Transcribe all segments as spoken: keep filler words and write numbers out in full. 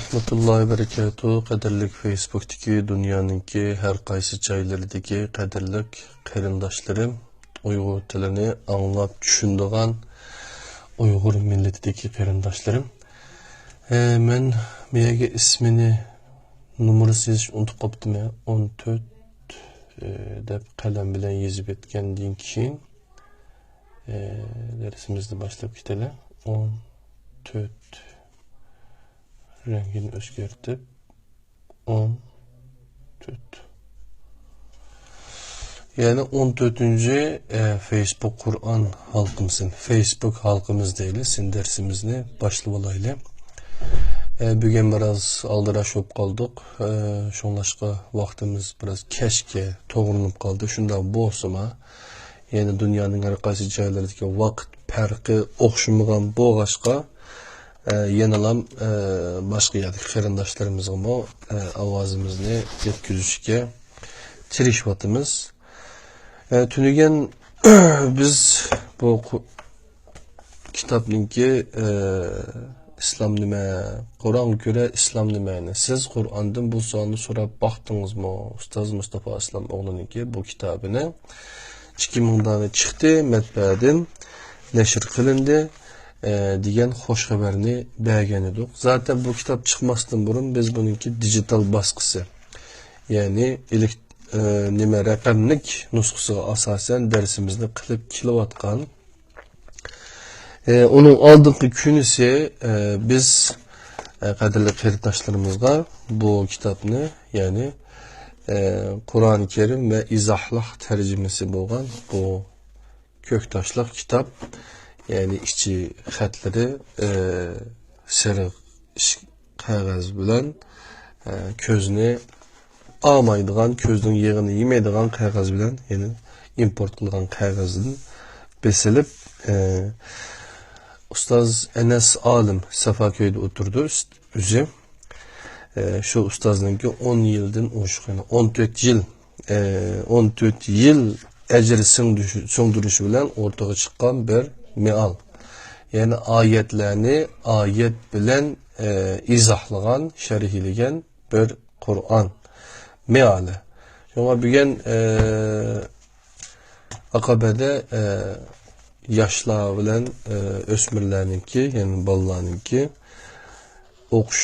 رەھمەتۇللاھى بەرىكاتۇ. قەدىرلىك فېيسبۇكتىكى، دۇنيانىڭكى ھەر قايسى جايلىرىدىكى قەدىرلىك قېرىنداشلىرىم، ئۇيغۇر تىلىنى ئاڭلاپ چۈشىنىدىغان ئۇيغۇر مىللىتىدىكى قېرىنداشلىرىم. ئە، مەن بۇ يەرگە ئىسمىنى، نومۇرىنى يېزىشنى ئۇنتۇپ قاپتىمەن. ئون تۆت، ئە، دەپ قەلەم بىلەن يېزىپ ئۆتكەندىن كېيىن، ئە، دەرسىمىزنى باشلاپ كېتەيلى. ئون تۆت، رەڭگىنى ئۆزگەرتىپ، ئون تۆت. يەنى ئون تۆتىنچى، ئە، فېيسبۇك قۇرئان ھالقىمىسى، فېيسبۇك ھالقىمىز دەيلى، سىن دەرسىمىزنى باشلىۋالايلى. ئە، بۈگۈن بىراز ئالدىراش بولۇپ قالدۇق. ئە، شۇڭلاشقا ۋاقتىمىز بىراز كەچكە توغرىلىنىپ قالدى. شۇنداق بولسىمۇ، يەنى دۇنيانىڭ ھەر قايسى جايلىرىدىكى ۋاقىت پەرقى ئوخشىمىغان بولغاچقا، ئە، يەنىلام، ئە، باشقا يەردىكى قېرىنداشلىرىمىزغىمۇ، ئە، ئاۋازىمىزنى يەتكۈزۈشكە تىرىشىۋاتىمىز. ئە، تۈنۈگۈن بىز بۇ قۇ-، كىتابنىڭكى، ئە، ئىسلام نېمە؟ قۇرئانغا كۆرە ئىسلام نېمە؟ يەنى سىز قۇرئاندىن بۇ سوئالنى سوراپ باقتىڭىزمۇ؟ ئۇستاز مۇستافا ئىسلام ئوغلىنىڭكى بۇ كىتابىنى، ئىككى مىڭ دانە چىقتى، مەتبەئەدىن نەشر قىلىندى، ئە، دېگەن خوش خەۋەرنى بەرگەن ئىدۇق. زاتەن بۇ كىتاب چىقماستىن بۇرۇن بىز بۇنىڭكى دىجىتال باسقىسى، يەنى ئېلېك-، ئە، نېمە، رەقەملىك نۇسخىسىغا ئاساسەن دەرسىمىزنى قىلىپ كېلىۋاتقان. ئە، ئۇنىڭ ئالدىنقى كۈنىسى، ئە، بىز، ئە، قەدىرلىك قېرىنداشلىرىمىزغا بۇ كىتابنى، يەنى، ئە، قۇرئان كەرىم ۋە ئىزاھلىق تەرجىمىسى بولغان بۇ كۆك تاشلىق كىتاب، يەنى ئىچى خەتلىرى، ئە، سېرىق ئىش-، قەغەز بىلەن، ئە، كۆزنى ئالمايدىغان، كۆزنىڭ يېغىنى يېمەيدىغان قەغەز بىلەن، يەنى ئىمپورت قىلغان قەغەزدىن بېسىلىپ، ئە، ئۇستاز ئەنەس ئالىم سافاكۆيدە ئولتۇرىدۇ، ئۆزى. ئە، شۇ ئۇستازنىڭكى ئون يىلدىن ئوشۇق، يەنى ئون تۆت يىل، ئە، ئون تۆت يىل ئەجىر سىڭدۈرۈش-، سىڭدۈرۈشى بىلەن ئورتىغا چىققان بىر مېئال. يەنى ئايەتلەرنى ئايەت بىلەن، ئە، ئىزاھلىغان، شەرھلىگەن بىر قۇرئان مېئالى. شۇڭا بۈگۈن، ئە، ئاقابەدە، ئە، ياشلار بىلەن، ئە، ئۆسمۈرلەرنىڭكى، يەنى بالىلارنىڭكى ئوقۇش،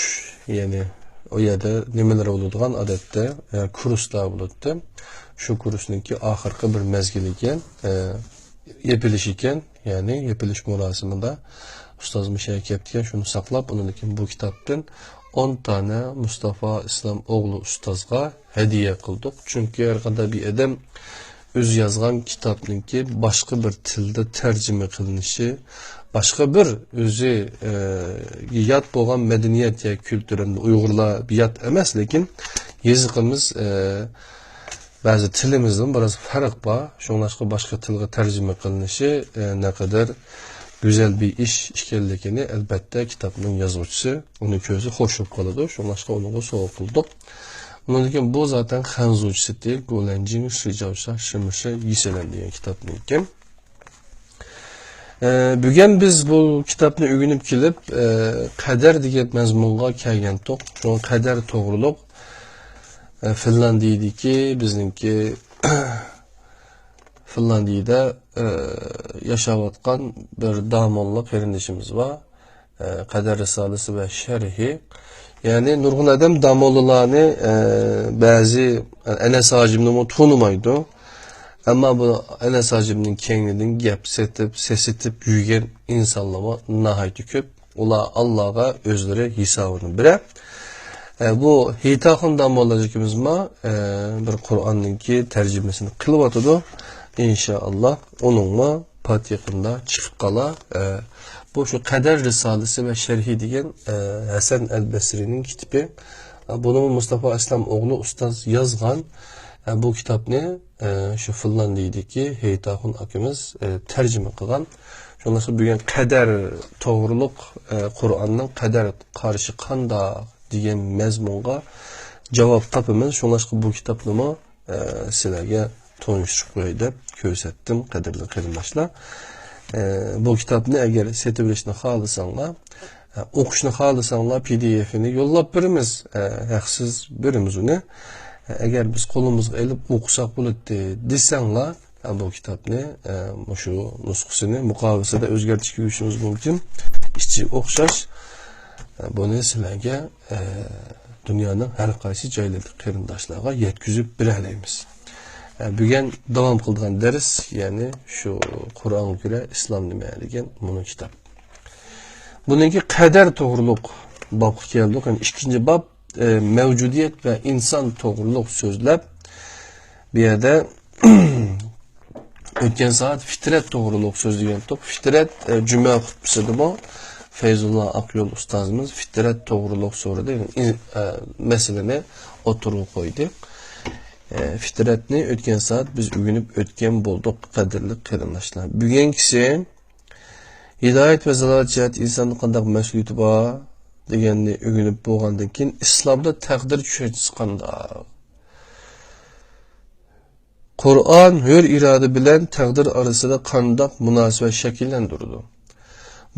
يەنى ئۇ يەردە نېمىلەر بولىدىغان، ئادەتتە، ئە، كۇرسلار بولاتتى. شۇ كۇرسنىڭكى ئاخىرقى بىر مەزگىلى ئىكەن، ئە، يېپىلىش ئىكەن. يەنى يېپىلىش مۇراسىمىدا ئۇستاز مۇشۇ يەرگە كەپتىكەن، شۇنى ساقلاپ، ئۇنىڭدىن كېيىن بۇ كىتابتىن ئون دانە مۇستافا ئىسلام ئوغلى ئۇستازغا ھەدىيە قىلدۇق. چۈنكى ھەر قانداق بىر ئادەم ئۆزى يازغان كىتابنىڭكى باشقا بىر تىلدا تەرجىمە قىلىنىشى، باشقا بىر ئۆزى، ئە، يات بولغان مەدەنىيەت يا كۈلتۈر، ئەمدى ئۇيغۇرلار يات ئەمەس، لېكىن يېزىقىمىز، ئە، بەزى تىلىمىزدىن بىراز پەرق بار. شۇڭلاشقا باشقا تىلغا تەرجىمە قىلىنىشى، ئە، نەقەدەر گۈزەل بىر ئىش ئىكەنلىكىنى، ئەلبەتتە، كىتابنىڭ يازغۇچىسى ئۇنى كۆرسە خوش بولۇپ قالىدۇ. شۇڭلاشقا ئۇنىڭغا سوۋغا قىلدۇق. ئۇنىڭدىن كېيىن بۇ زاتەن خەنزۇچىسى، گولەنجىڭ شىجاۋشا شىمىشى يىسەلەن دېگەن كىتابنىڭكى. ئە، بۈگۈن بىز بۇ كىتابنى ئۆگىنىپ كېلىپ، ئە، قەدەر دېگەن مەزمۇنغا كەلگەنتۇق. شۇڭا قەدەر توغرۇلۇق، ئە، فىنلاندىيىدىكى بىزنىڭكى فىنلاندىيىدە، ئە، ياشاۋاتقان بىر داموللا قېرىندىشىمىز بار. ئە، قەدەر رىسالىسى ۋە شەرھى. يەنى نۇرغۇن ئادەم داموللىلارنى، ئە، بەزى ئەنەس ھاجىمنىمۇ تونۇمايدۇ. ئەمما بۇ ئەنەس ھاجىمنىڭ كەينىدىن گەپ سېتىپ، سېسىتىپ يۈرگەن ئىنسانلارمۇ ناھايىتى كۆپ. ئۇلار ئاللاغا ئۆزلىرى ھېسابىنى بېرە. ئە، بۇ ھېيتاخۇن داموللاجىكىمىزمۇ، ئە، بىر قۇرئاننىڭكى تەرجىمىسىنى قىلىۋاتىدۇ. ئىنشائاللا، ئۇنىڭمۇ پات يېقىندا چىقىپ قالا. ئە، بۇ شۇ قەدەر رىسالىسى ۋە شەرھى دېگەن، ئە، ھەسەن ئەل بەسرىنىڭ كىتابى. ئە، بۇنىمۇ مۇستافا ئىسلام ئوغلى ئۇستاز يازغان. ئە، بۇ كىتابنى، ئە، شۇ فىنلاندىيىدىكى ھېيتاخۇن ئاكىمىز، ئە، تەرجىمە قىلغان. شۇڭلاشقا بۈگۈن قەدەر توغرۇلۇق، ئە، قۇرئاننىڭ قەدەر قارىشى قانداق دېگەن مەزمۇنغا جاۋاب تاپىمىز. شۇڭلاشقا بۇ كىتابنىمۇ، ئە، سىلەرگە تونۇشتۇرۇپ قوياي دەپ كۆرسەتتىم، قەدىرلىك قېرىنداشلار. ئە، بۇ كىتابنى ئەگەر سېتىۋېلىشنى خالىساڭلار، ئوقۇشنى خالىساڭلار، پى دى ئېفىنى يوللاپ بېرىمىز، ھەقسىز بېرىمىز ئۇنى. ئەگەر بىز قولىمىزغا ئېلىپ ئوقۇساق بولاتتى دېسەڭلار، بۇ كىتابنى، مۇشۇ نۇسخىسىنى مۇقاۋىسىدە ئۆزگەرتىش كۆرۈشىمىز مۇمكىن. ئىچى ئوخشاش. بۇنى سىلەرگە، دۇنيانىڭ ھەر قايسى جايلىرىدىكى قېرىنداشلارغا يەتكۈزۈپ بېرەلەيمىز. بۈگۈن داۋام قىلىدىغان دەرس، يەنى شۇ قۇرئانغا كۆرە ئىسلام نېمە دېگەن مۇنۇ كىتاب. بۇنىڭكى قەدەر توغرۇلۇق بابقا كەلدۇق. يەنى ئىككىنچى باب، ئە، مەۋجۇدىيەت ۋە ئىنسان توغرۇلۇق سۆزلەپ، بۇ يەردە ئۆتكەن سائەت فىترەت توغرۇلۇق سۆزلىگەنتۇق. فىترەت، ئە، جۈمە خۇتبىسىدىمۇ فەيزۇللا ئاقيول ئۇستازىمىز فىترەت توغرۇلۇق سورىدى، ئە، مەسىلىنى ئوتتۇرىغا قويدى. ئە، فىترەتنى ئۆتكەن سائەت بىز ئۆگىنىپ ئۆتكەن بولدۇق، قەدىرلىك قېرىنداشلار. بۈگۈنكىسى ھىدايەت ۋە زالالەت جەھەتتە ئىنساننىڭ قانداق مەسئۇلىيىتى بار دېگەننى ئۆگىنىپ بولغاندىن كېيىن، ئىسلامدا تەقدىر چۈشەنچىسى قانداق؟ قۇرئان ھۆر ئىرادە بىلەن تەقدىر ئارىسىدا قانداق مۇناسىۋەت شەكىللەندۈرىدۇ؟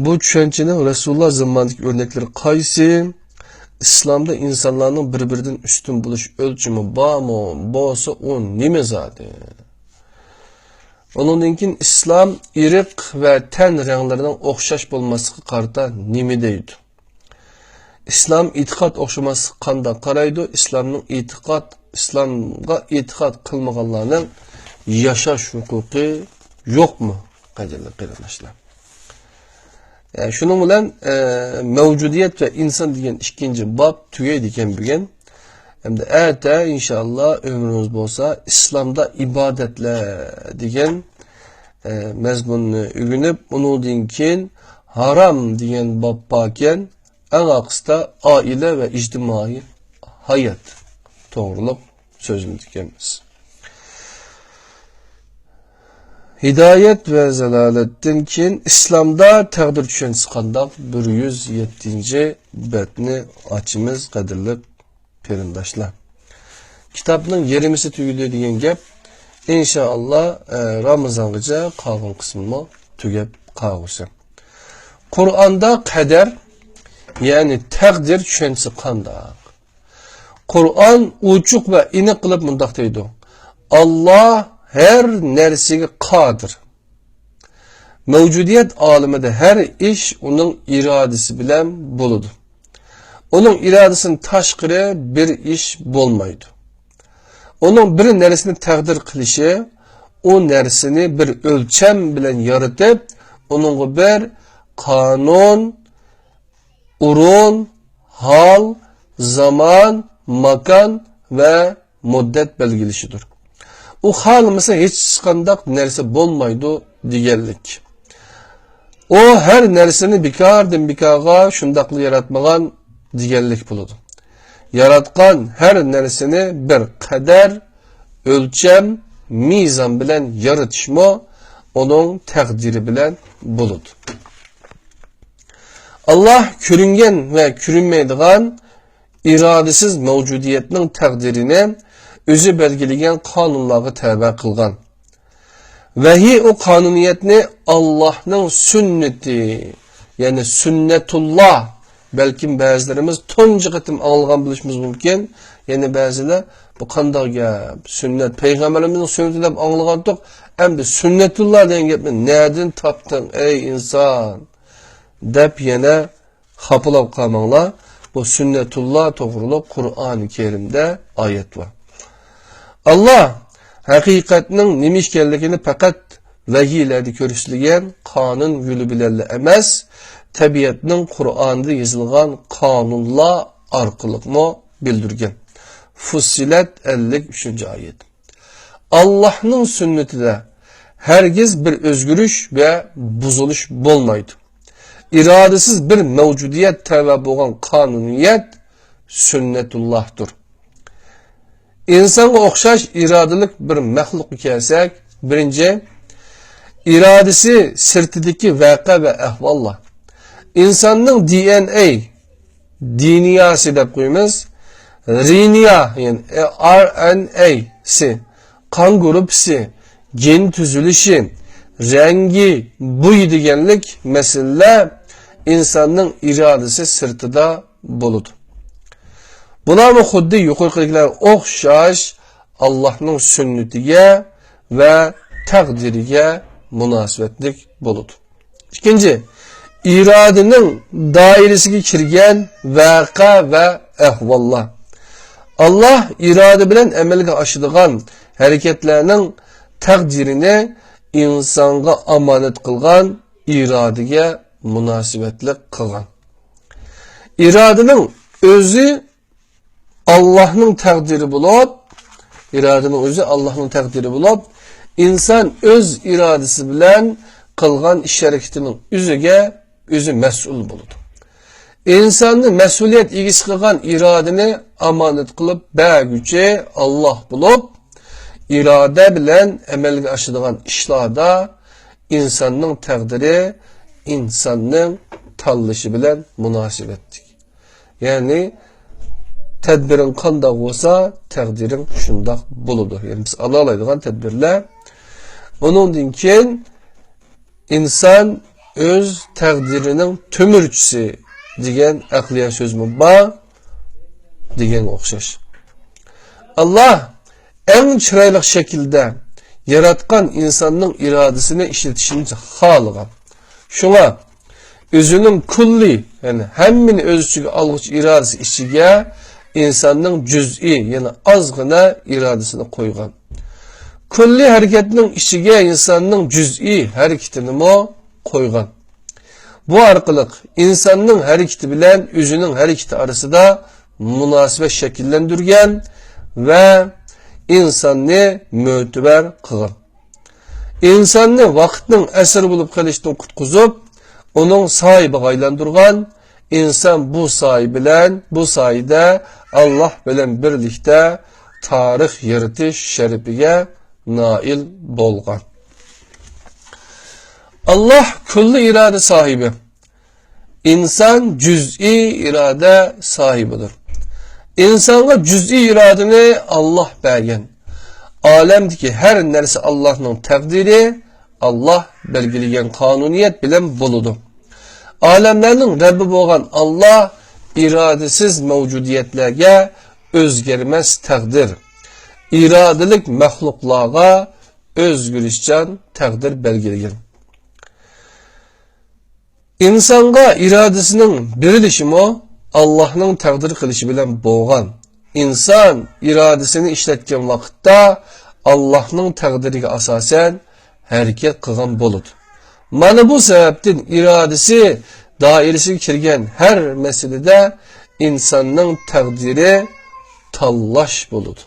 بۇ چۈشەنچىنىڭ رەسۇلۇللا زامانىدىكى ئۆرنەكلىرى قايسى؟ ئىسلامدا ئىنسانلارنىڭ بىر-بىرىدىن ئۈستۈن بولۇش ئۆلچىمى بارمۇ؟ بولسا ئۇ نېمە زادى؟ ئۇنىڭدىن كېيىن ئىسلام ئىرق ۋە تەن رەڭلىرىنىڭ ئوخشاش بولماسلىقىغا قارىتا نېمە دەيدۇ؟ ئىسلام ئېتىقاد ئوخشىماسلىققا قانداق قارايدۇ؟ ئىسلامنىڭ ئېتىقاد، ئىسلامغا ئېتىقاد قىلمىغانلارنىڭ ياشاش ھوقۇقى يوقمۇ؟ قەدىرلىك قېرىنداشلار. ئە، شۇنىڭ بىلەن، ئە، مەۋجۇدىيەت ۋە ئىنسان دېگەن ئىككىنچى باب تۈگەيدىكەن بۈگۈن. ئەمدى ئەتە، ئىنشائاللا، ئۆمرىمىز بولسا، ئىسلامدا ئىبادەتلەر دېگەن، ئە، مەزمۇننى ئۆگىنىپ، ئۇنىڭدىن كېيىن ھارام دېگەن باب باركەن، ئەڭ ئاخىرسىدا ئائىلە ۋە ئىجتىمائىي ھايات توغرۇلۇق سۆزلىدىكەنمىز. ھىدايەت ۋە زالالەتتىن كېيىن ئىسلامدا تەقدىر چۈشەنچىسى قانداق؟ بىر يۈز يەتتىنچى بەتنى ئاچىمىز، قەدىرلىك قېرىنداشلار. كىتابنىڭ يېرىمىسى تۈگىدى دېگەن گەپ. ئىنشائاللا، ئە، رامىزانغىچە قالغان قىسمىمۇ تۈگەپ قالغۇسى. قۇرئاندا قەدەر، يەنى تەقدىر چۈشەنچىسى قانداق؟ قۇرئان ئوچۇق ۋە ئېنىق قىلىپ مۇنداق دەيدۇ: «ئاللا ھەر نەرسىگە قادىر.» مەۋجۇدىيەت ئالىمىدە ھەر ئىش ئۇنىڭ ئىرادىسى بىلەن بولىدۇ. ئۇنىڭ ئىرادىسىدىن تاشقىرى بىر ئىش بولمايدۇ. ئۇنىڭ بىر نەرسىنى تەقدىر قىلىشى، ئۇ نەرسىنى بىر ئۆلچەم بىلەن يارىتىپ، ئۇنىڭغا بىر قانۇن، ئورۇن، ھال، زامان، ماكان ۋە مۇددەت بەلگىلىشىدۇر. ئۇ خالىمىسا ھېچقانداق نەرسە بولمايدۇ دېگەنلىك. ئۇ ھەر نەرسىنى بىكاردىن بىكارغا شۇنداقلا ياراتمىغان دېگەنلىك بولىدۇ. ياراتقان ھەر نەرسىنى بىر قەدەر، ئۆلچەم، مىزان بىلەن يارىتىشمۇ ئۇنىڭ تەقدىرى بىلەن بولىدۇ. ئاللا كۆرۈنگەن ۋە كۆرۈنمەيدىغان ئىرادىسىز مەۋجۇدىيەتنىڭ تەقدىرىنى ئۆزى بەلگىلىگەن قانۇنلارغا تەۋە قىلغان. ۋەھىي ئۇ قانۇنىيەتنى ئاللاھنىڭ سۈننىتى، يەنى سۈننەتۇللا، بەلكىم بەزىلىرىمىز تۇنجى قېتىم ئاڭلىغان بولۇشىمىز مۇمكىن. يەنە بەزىلەر، «بۇ قانداق گەپ؟ سۈننەت، پەيغەمبىرىمىزنىڭ سۈننىتى دەپ ئاڭلىغانتۇق، ئەمدى سۈننەتۇللا دېگەن گەپنى نەدىن تاپتىڭ، ئەي ئىنسان؟» دەپ يەنە خاپىلاپ قالماڭلار، بۇ سۈننەتۇللا توغرۇلۇق قۇرئانى كەرىمدە ئايەت بار. ئاللا ھەقىقەتنىڭ نېمە ئىكەنلىكىنى پەقەت ۋەھىيلەردە كۆرسىتىلگەن قانۇن يولى بىلەنلا ئەمەس، تەبىئەتنىڭ قۇرئاندا يېزىلغان قانۇنلار ئارقىلىقمۇ بىلدۈرگەن. فۇسسىلەت، ئەللىك ئۈچىنچى ئايەت. ئاللاھنىڭ سۈننىتىدە ھەرگىز بىر ئۆزگىرىش ۋە بۇزۇلۇش بولمايدۇ. ئىرادىسىز بىر مەۋجۇدىيەت تەۋە بولغان قانۇنىيەت سۈننەتۇللاھتۇر. ئىنسانغا ئوخشاش ئىرادىلىك بىر مەخلۇققا كەلسەك، بىرىنچى، ئىرادىسى سىرتىدىكى ۋەقە ۋە ئەھۋاللار. ئىنساننىڭ دى ئېن ئەي، دى ئېن ئېسى دەپ قويىمىز، رى ئېن ئېي، يەنى ئار ئېن ئەيسى، قان گۇرۇپپىسى، گېن تۈزۈلۈشى، رەڭگى، بويى دېگەنلىك مەسىلىلەر ئىنساننىڭ ئىرادىسى سىرتىدا بولىدۇ. بۇلارمۇ خۇددى يۇقىرىقىدىكىلەرگە ئوخشاش ئاللاھنىڭ سۈننىتىگە ۋە تەقدىرىگە مۇناسىۋەتلىك بولىدۇ. ئىككىنچى، ئىرادىنىڭ دائىرىسىگە كىرگەن ۋەقە ۋە ئەھۋاللار. ئاللاھ ئىرادە بىلەن ئەمەلگە ئاشىدىغان ھەرىكەتلەرنىڭ تەقدىرىنى ئىنسانغا ئامانەت قىلغان ئىرادىگە مۇناسىۋەتلىك قىلغان. ئىرادىنىڭ ئۆزى ئاللاھنىڭ تەقدىرى بولۇپ، ئىرادىنىڭ ئۆزى ئاللاھنىڭ تەقدىرى بولۇپ، ئىنسان ئۆز ئىرادىسى بىلەن قىلغان ئىش ھەرىكىتىنىڭ ئۆزىگە ئۆزى مەسئۇل بولىدۇ. ئىنساننى مەسئۇلىيەت ئىگىسى قىلغان ئىرادىنى ئامانەت قىلىپ بەرگۈچى ئاللاھ بولۇپ، ئىرادە بىلەن ئەمەلگە ئاشىدىغان ئىشلاردا ئىنساننىڭ تەقدىرى ئىنساننىڭ تاللىشى بىلەن مۇناسىۋەتلىك. يەنى تەدبىرىڭ قانداق بولسا، تەقدىرىڭ شۇنداق بولىدۇ. يەنى بىز ئالالايدىغان تەدبىرلەر. ئۇنىڭدىن كېيىن ئىنسان ئۆز تەقدىرىنىڭ تۆمۈرچىسى دېگەن ئەقلىيە سۆزمۇ بار دېگەنگە ئوخشاش. ئاللاھ ئەڭ چىرايلىق شەكىلدە ياراتقان ئىنساننىڭ ئىرادىسىنى ئىشلىتىشنى خالىغان. شۇڭا ئۆزىنىڭ كۈللىي، يەنى ھەممىنى ئۆز ئىچىگە ئالغۇچى ئىرادىسى ئىچىگە ئىنساننىڭ جۈزئىي، يەنى ئازغىنە ئىرادىسىنى قويغان. كۈللىي ھەرىكەتنىڭ ئىچىگە ئىنساننىڭ جۈزئىي ھەرىكىتىنىمۇ قويغان. بۇ ئارقىلىق ئىنساننىڭ ھەرىكىتى بىلەن ئۆزىنىڭ ھەرىكىتى ئارىسىدا مۇناسىۋەت شەكىللەندۈرگەن ۋە ئىنساننى مۆتىۋەر قىلغان. ئىنساننى ۋاقىتنىڭ ئەسىرى بولۇپ قېلىشتىن قۇتقۇزۇپ، ئۇنىڭ ساھىبىغا ئايلاندۇرغان. ئىنسان بۇ سايە بىلەن، بۇ سايىدە ئاللاھ بىلەن بىرلىكتە تارىخ يارىتىش شەرىپىگە نائىل بولغان. ئاللاھ كۈللى ئىرادە ساھىبى. ئىنسان جۈزئىي ئىرادە ساھىبىدۇر. ئىنسانغا جۈزئىي ئىرادىنى ئاللاھ بەرگەن. ئالەمدىكى ھەر نەرسە ئاللاھنىڭ تەقدىرى، ئاللاھ بەلگىلىگەن قانۇنىيەت بىلەن بولىدۇ. ئالەملەرنىڭ رەببى بولغان ئاللاھ ئىرادىسىز مەۋجۇدىيەتلەرگە ئۆزگەرمەس تەقدىر، ئىرادىلىك مەخلۇقلارغا ئۆزگىرىشچان تەقدىر بەلگىلىگەن. ئىنسانغا ئىرادىسىنىڭ بېرىلىشىمۇ ئاللاھنىڭ تەقدىر قىلىشى بىلەن بولغان. ئىنسان ئىرادىسىنى ئىشلەتكەن ۋاقىتتا ئاللاھنىڭ تەقدىرىگە ئاساسەن ھەرىكەت قىلغان بولىدۇ. مانا بۇ سەۋەبتىن ئىرادىسى دائىرىسىگە كىرگەن ھەر مەسىلىدە ئىنساننىڭ تەقدىرى تاللاش بولىدۇ.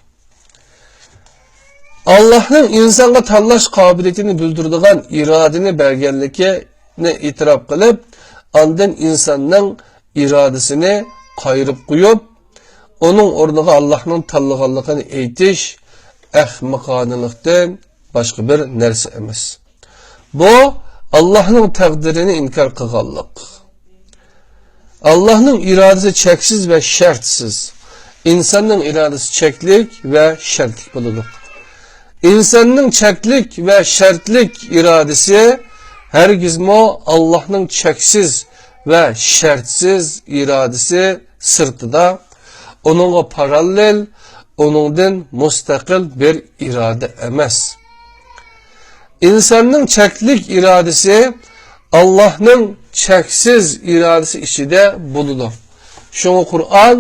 ئاللاھنىڭ ئىنسانغا تاللاش قابىلىيىتىنى بىلدۈرىدىغان ئىرادىنى بەرگەنلىكىنى ئېتىراپ قىلىپ، ئاندىن ئىنساننىڭ ئىرادىسىنى قايرىپ قويۇپ، ئۇنىڭ ئورنىغا ئاللاھنىڭ تاللىغانلىقىنى ئېيتىش ئەخمىقانىلىقتىن باشقا بىر نەرسە ئەمەس. بۇ ئاللاھنىڭ تەقدىرىنى ئىنكار قىلغانلىق. ئاللاھنىڭ ئىرادىسى چەكسىز ۋە شەرتسىز. ئىنساننىڭ ئىرادىسى چەكلىك ۋە شەرتلىك بولىدۇ. ئىنساننىڭ چەكلىك ۋە شەرتلىك ئىرادىسى ھەرگىزمۇ ئاللاھنىڭ چەكسىز ۋە شەرتسىز ئىرادىسى سىرتىدا، ئۇنىڭغا پاراللېل، ئۇنىڭدىن مۇستەقىل بىر ئىرادە ئەمەس. ئىنساننىڭ چەكلىك ئىرادىسى ئاللاھنىڭ چەكسىز ئىرادىسى ئىچىدە بولىدۇ. شۇڭا قۇرئان،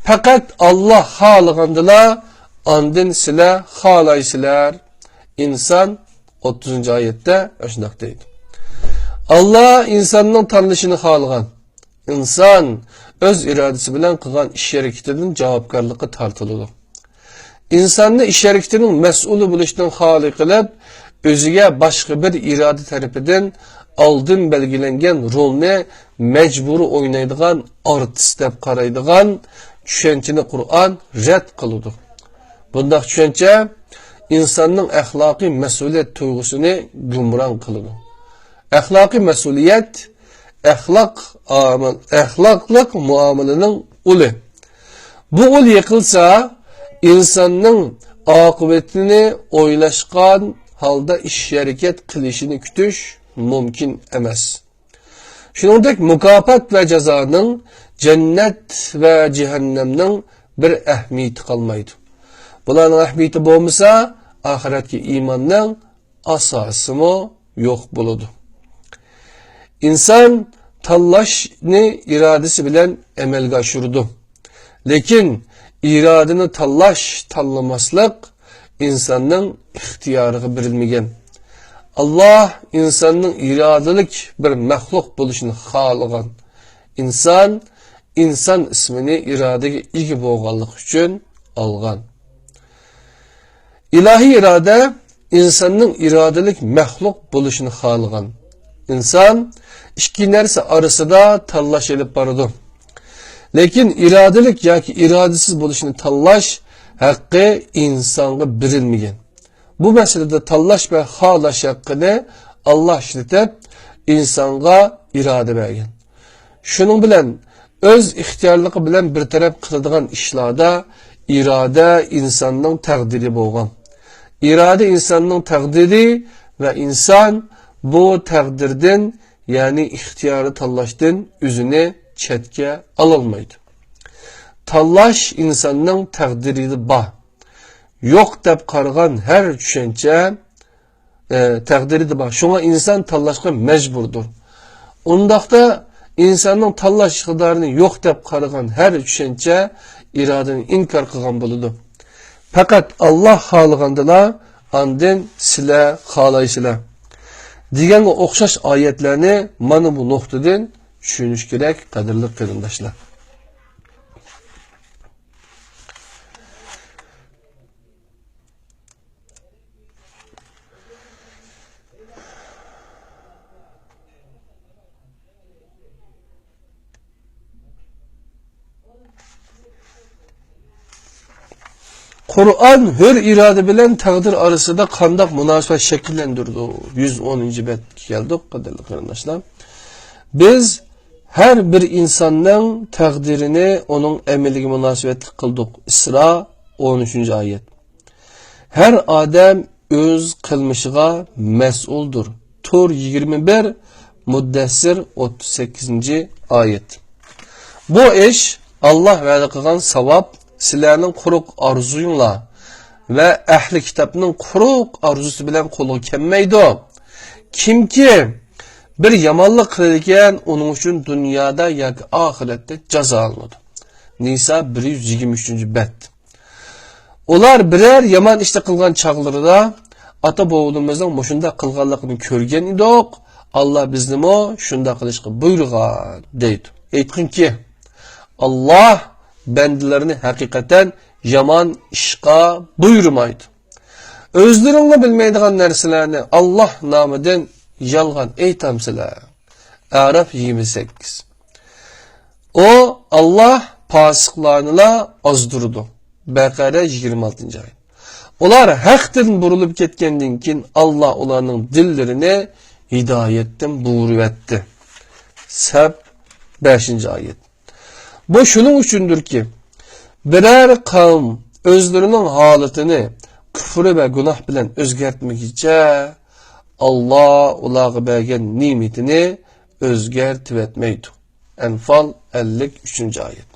«پەقەت ئاللاھ خالىغاندىلا، ئاندىن سىلەر خالايسىلەر.» ئىنسان ئوتتۇزىنچى ئايەتتە ئاشۇنداق دەيدۇ. ئاللاھ ئىنساننىڭ تاللىشىنى خالىغان. ئىنسان ئۆز ئىرادىسى بىلەن قىلغان ئىش ھەرىكىتىدىن جاۋابكارلىققا تارتىلىدۇ. ئىنساننى ئىش ھەرىكىتىنىڭ مەسئۇلى بولۇشتىن خالىي قىلىپ، ئۆزىگە باشقا بىر ئىرادە تەرىپىدىن ئالدىن بەلگىلەنگەن رولنى مەجبۇرىي ئوينايدىغان ئارتىس دەپ قارايدىغان چۈشەنچىنى قۇرئان رەت قىلىدۇ. بۇنداق چۈشەنچە ئىنساننىڭ ئەخلاقىي مەسئۇلىيەت تۇيغۇسىنى گۇمران قىلىدۇ. ئەخلاقىي مەسئۇلىيەت ئەخلاق ئامىل-، ئەخلاقلىق مۇئامىلىنىڭ ئۇلى. بۇ ئۇل يىقىلسا، ئىنساننىڭ ئاقىۋىتىنى ئويلاشقان ھالدا ئىش-ھەرىكەت قىلىشىنى كۈتۈش مۇمكىن ئەمەس. شۇنىڭدەك مۇكاپات ۋە جازانىڭ، جەننەت ۋە جەھەننەمنىڭ بىر ئەھمىيىتى قالمايدۇ. بۇلارنىڭ ئەھمىيىتى بولمىسا، ئاخىرەتكە ئىماننىڭ ئاساسىمۇ يوق بولىدۇ. ئىنسان تاللاشنى ئىرادىسى بىلەن ئەمەلگە ئاشۇرىدۇ. لېكىن ئىرادىنى تاللاش، تاللىماسلىق ئىنساننىڭ ئىختىيارىغا بېرىلمىگەن. ئاللاھ ئىنساننىڭ ئىرادىلىك بىر مەخلۇق بولۇشىنى خالىغان. ئىنسان، ئىنسان ئىسمىنى ئىرادىگە ئىگە بولغانلىقى ئۈچۈن ئالغان. ئىلاھىي ئىرادە ئىنساننىڭ ئىرادىلىك مەخلۇق بولۇشىنى خالىغان. ئىنسان ئىككى نەرسە ئارىسىدا تاللاش ئېلىپ بارىدۇ. لېكىن ئىرادىلىك ياكى ئىرادىسىز بولۇشنى تاللاش ھەققى ئىنسانغا بېرىلمىگەن. بۇ مەسىلىدە تاللاش ۋە خالاش ھەققىنى ئاللاھ ئىشلىتىپ، ئىنسانغا ئىرادە بەرگەن. شۇنىڭ بىلەن ئۆز ئىختىيارلىقى بىلەن بىر تەرەپ قىلىدىغان ئىشلاردا ئىرادە ئىنساننىڭ تەقدىرى بولغان. ئىرادە ئىنساننىڭ تەقدىرى ۋە ئىنسان بۇ تەقدىردىن، يەنى ئىختىيارى تاللاشتىن ئۆزىنى چەتكە ئالالمايدۇ. تاللاش ئىنساننىڭ تەقدىرىدە بار. يوق دەپ قارىغان ھەر چۈشەنچە، ئە، تەقدىرىدە بار. شۇڭا ئىنسان تاللاشقا مەجبۇردۇر. ئۇنداقتا ئىنساننىڭ تاللاش ئىقتىدارىنى يوق دەپ قارىغان ھەر چۈشەنچە ئىرادىنى ئىنكار قىلغان بولىدۇ. پەقەت ئاللاھ خالىغاندىلا ئاندىن سىلەر خالايسىلەر دېگەنگە ئوخشاش ئايەتلەرنى مانا بۇ نۇقتىدىن چۈشىنىش كېرەك، قەدىرلىك قېرىنداشلار. قۇرئان ھۆر ئىرادە بىلەن تەقدىر ئارىسىدا قانداق مۇناسىۋەت شەكىللەندۈرىدۇ؟ يۈز ئونىنچى بەتكە كەلدۇق، قەدىرلىك قېرىنداشلار. بىز ھەر بىر ئىنساننىڭ تەقدىرىنى ئۇنىڭ ئەمىلىگە مۇناسىۋەتلىك قىلدۇق. ئىسرا، ئون ئۈچىنچى ئايەت. ھەر ئادەم ئۆز قىلمىشىغا مەسئۇلدۇر. تۇر، يىگىرمە بىر، مۇددەسسىر، ئوتتۇز سەككىزىنچى ئايەت. بۇ ئىش، ئاللاھ ۋەدە قىلغان ساۋاب سىلەرنىڭ قۇرۇق ئارزۇيۇڭلار ۋە ئەھلى كىتابنىڭ قۇرۇق ئارزۇسى بىلەن قولغا كەلمەيدۇ. كىمكى بىر يامانلىق قىلىدىكەن، ئۇنىڭ ئۈچۈن دۇنيادا ياكى ئاخىرەتتە جازالىنىدۇ. نىسا، بىر يۈز يىگىرمە ئۈچىنچى بەت. ئۇلار بىرەر يامان ئىشنى قىلغان چاغلىرىدا، ئاتا-بوۋىلىرىمىزنىڭ مۇشۇنداق قىلغانلىقىنى كۆرگەن ئىدۇق، ئاللاھ بىزنىمۇ شۇنداق قىلىشقا بۇيرۇغان، دەيدۇ. ئېيتقىنكى، ئاللاھ بەندىلىرىنى ھەقىقەتەن يامان ئىشقا بۇيرۇمايدۇ. ئۆزلىرىڭلار بىلمەيدىغان نەرسىلەرنى ئاللاھ نامىدىن يالغان ئېيتامسىلەر؟ ئەراف يىگىرمە سەككىز. ئۇ، ئاللاھ پاسىقلارنىلا ئازدۇرىدۇ. بەقەرە، يىگىرمە ئالتىنچى ئايەت. ئۇلار ھەقتىن بۇرۇلۇپ كەتكەندىن كېيىن، ئاللاھ ئۇلارنىڭ دىللىرىنى ھىدايەتتىن بۇرۇۋەتتى. سەپ، بەشىنچى ئايەت. بۇ شۇنىڭ ئۈچۈندۇركى، بىرەر قەۋم ئۆزلىرىنىڭ ھالىتىنى كۇفرى ۋە گۇناھ بىلەن ئۆزگەرتمىگىچە، ئاللاھ ئۇلارغا بەرگەن نېمىتىنى ئۆزگەرتىۋەتمەيدۇ. ئەنفال، ئەللىك ئۈچىنچى ئايەت.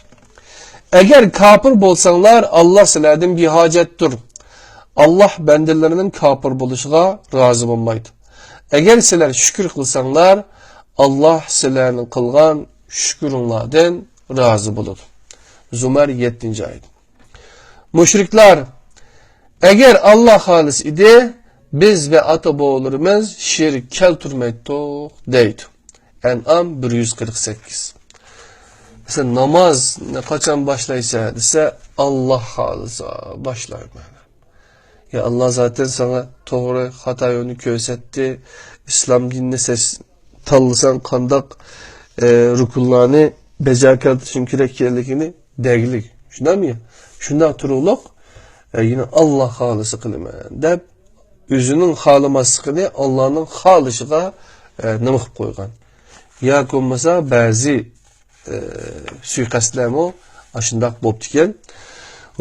ئەگەر كاپىر بولساڭلار، ئاللاھ سىلەردىن بىھاجەتتۇر. ئاللاھ بەندىلىرىنىڭ كاپىر بولۇشىغا رازى بولمايدۇ. ئەگەر سىلەر شۈكۈر قىلساڭلار، ئاللاھ سىلەرنىڭ قىلغان شۈكرۈڭلاردىن رازى بولىدۇ. زۇمەر، يەتتىنچى ئايەت. مۇشرىكلار، ئەگەر ئاللاھ خالىسا ئىدى، بىز ۋە ئاتا-بوۋىلىرىمىز شېرىك كەلتۈرمەيتتۇق، دەيدۇ. ئەنئام، بىر يۈز قىرىق سەككىز. مەسىلەن، نامازنى قاچان باشلايسەن دېسە، ئاللاھ خالىسا باشلايمەن. يا ئاللاھ زاتەن ساڭا توغرا، خاتا يولنى كۆرسەتتى. ئىسلام دىنىنى سەن تاللىساڭ قانداق، ئە، رۇكۇنلارنى بەجا كەلتۈرۈشۈڭ كېرەك ئىكەنلىكىنى دەگلىك. شۇنداقمۇ يا؟ شۇنداق تۇرۇقلۇق، ئە، يەنە ئاللاھ خالىسا قىلىمەن دەپ، ئۆزىنىڭ خالىماسلىقىنى ئاللاھنىڭ خالىشىغا، ئە، نېمە قىلىپ قويغان. ياكى بولمىسا بەزى ئى، سۇيىقەستلەرمۇ ئاشۇنداق بوپتىكەن.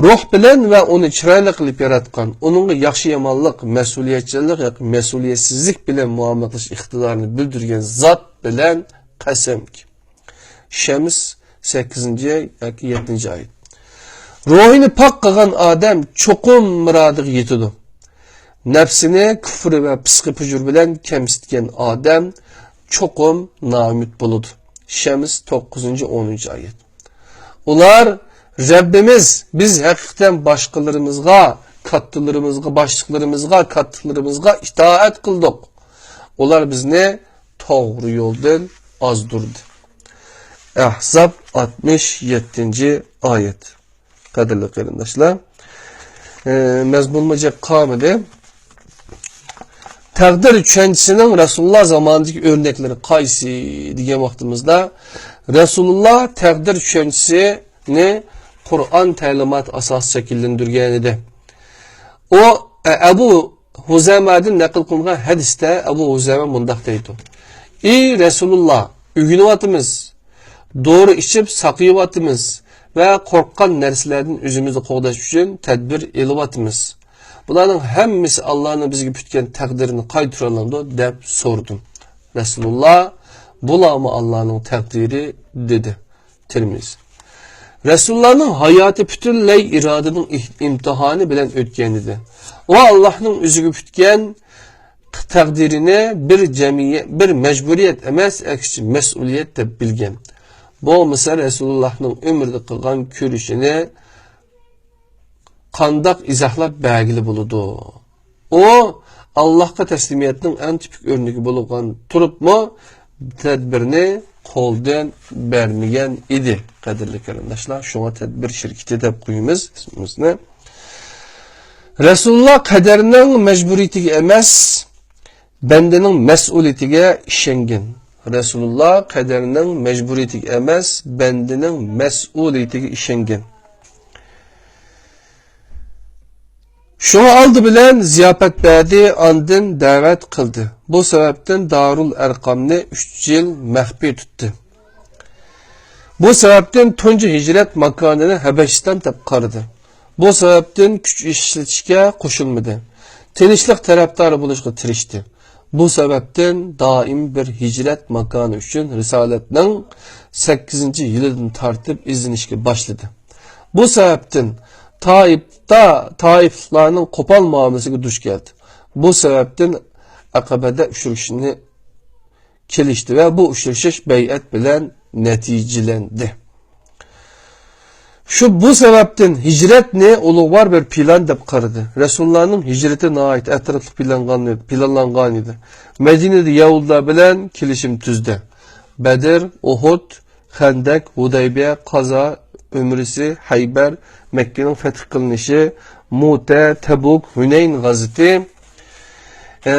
روھ بىلەن ۋە ئۇنى چىرايلىق قىلىپ ياراتقان، ئۇنىڭغا ياخشى-يامانلىق، مەسئۇلىيەتچانلىق ياكى مەسئۇلىيەتسىزلىك بىلەن مۇئامىلە قىلىش ئىقتىدارىنى بىلدۈرگەن زات بىلەن قەسەمكى. شەمس، سەككىزىنچى ياكى يەتتىنچى ئايەت. روھىنى پاك قىلغان ئادەم چوقۇم مۇرادىغا يېتىدۇ. نەپسىنى كۇفر ۋە پىسقى پۇجۇر بىلەن كەمسىتكەن ئادەم چوقۇم نائۈمىد بولىدۇ. شەمس، توققۇزىنچى، ئونىنچى ئايەت. ئۇلار، رەببىمىز، بىز ھەقىقەتەن باشقىلىرىمىزغا، كاتتىلىرىمىزغا، باشلىقلىرىمىزغا، كاتتىلىرىمىزغا ئىتائەت قىلدۇق. ئۇلار بىزنى توغرا يولدىن ئازدۇردى. ئەھزاب، ئاتمىش يەتتىنچى ئايەت. قەدىرلىك قېرىنداشلار، ئە، مەزمۇنمۇ جىق قالمىدى. تەقدىر چۈشەنچىسىنىڭ رەسۇلۇللا زامانىدىكى ئۆرنەكلىرى قايسى دېگەن ۋاقتىمىزدا، رەسۇلۇللا تەقدىر چۈشەنچىسىنى قۇرئان تەلىماتى ئاساسىدا شەكىللەندۈرگەن ئىدى. ئۇ، ئە، ئەبۇ ھۇزەمەدىن نەقىل قىلىنغان ھەدىستە ئەبۇ ھۇزەمە مۇنداق دەيدۇ: «ئى رەسۇلۇللا، ئۆگىنىۋاتىمىز، دورا ئىچىپ ساقىيىۋاتىمىز ۋە قورققان نەرسىلەردىن ئۆزىمىزنى قوغداش ئۈچۈن تەدبىر ئېلىۋاتىمىز. بۇلارنىڭ ھەممىسى ئاللانىڭ بىزگە پۈتكەن تەقدىرىنى قايتۇرالامدۇ؟» دەپ سورىدىم. رەسۇلۇللا: «بۇلارمۇ ئاللانىڭ تەقدىرى» دېدى. تىرمىزى. رەسۇلۇللانىڭ ھاياتى پۈتۈنلەي ئىرادىنىڭ ئىھ-، ئىمتىھانى بىلەن ئۆتكەن ئىدى. ئۇ ئاللاھنىڭ ئۆزىگە پۈتكەن تەقدىرىنى بىر جەمئىيەت، بىر مەجبۇرىيەت ئەمەس، ئەكسىچە مەسئۇلىيەت دەپ بىلگەن. بولمىسا رەسۇلۇللاھنىڭ ئۆمرىدە قىلغان كۈرىشىنى قانداق ئىزاھلاپ بەرگىلى بولىدۇ؟ ئۇ ئاللاھقا تەسلىمىيەتنىڭ ئەڭ تىپىك ئۆرنىكى بولغان تۇرۇپمۇ، تەدبىرنى قولدىن بەرمىگەن ئىدى، قەدىرلىك قېرىنداشلار. شۇڭا تەدبىر شىركىتى دەپ قويىمىز ئىسمىمىزنى. رەسۇلۇللا قەدەرنىڭ مەجبۇرىيىتىگە ئەمەس، بەندىنىڭ مەسئۇلىيىتىگە ئىشەنگەن. رەسۇلۇللا قەدەرنىڭ مەجبۇرىيىتىگە ئەمەس، بەندىنىڭ مەسئۇلىيىتىگە ئىشەنگەن. شۇڭا ئالدى بىلەن زىياپەت بەردى، ئاندىن دەۋەت قىلدى. بۇ سەۋەبتىن دارۇل ئەرقامنى ئۈچ يىل مەخپىي تۇتتى. بۇ سەۋەبتىن تۇنجى ھىجرەت ماكانىنى ھەبەشىستان دەپ قارىدى. بۇ سەۋەبتىن كۈچ ئىشلىتىشكە قوشۇلمىدى. تىنچلىق تەرەپدارى بولۇشقا تىرىشتى. بۇ سەۋەبتىن دائىم بىر ھىجرەت ماكانى ئۈچۈن رىسالەتنىڭ سەككىزىنچى يىلىدىن تارتىپ ئىزدىنىشكە باشلىدى. بۇ سەۋەبتىن تائىپتا، تائىپلارنىڭ قوپال مۇئامىلىسىگە دۇچ كەلدى. بۇ سەۋەبتىن ئەقەبەدە ئۇچرىشىشنى كېلىشتى ۋە بۇ ئۇچرىشىش بەيئەت بىلەن نەتىجىلەندى. شۇ بۇ سەۋەبتىن ھىجرەتنى ئۇلۇغۋار بىر پىلان دەپ قارىدى. رەسۇلۇللانىڭ ھىجرىتى ناھايىتى ئەتراپلىق پىلانلانغان، پىلانلانغان ئىدى. مەدىنىدە يەھۇدىيلار بىلەن كېلىشىم تۈزدى. بەدر، ئۇھۇد، خەندەك، ھۇدەيبىيە، قازا ئۆمرىسى، خەيبەر، مەككىنىڭ فەتھ قىلىنىشى، مۇتە، تەبۇك، ھۈنەين غازىتى، ئە،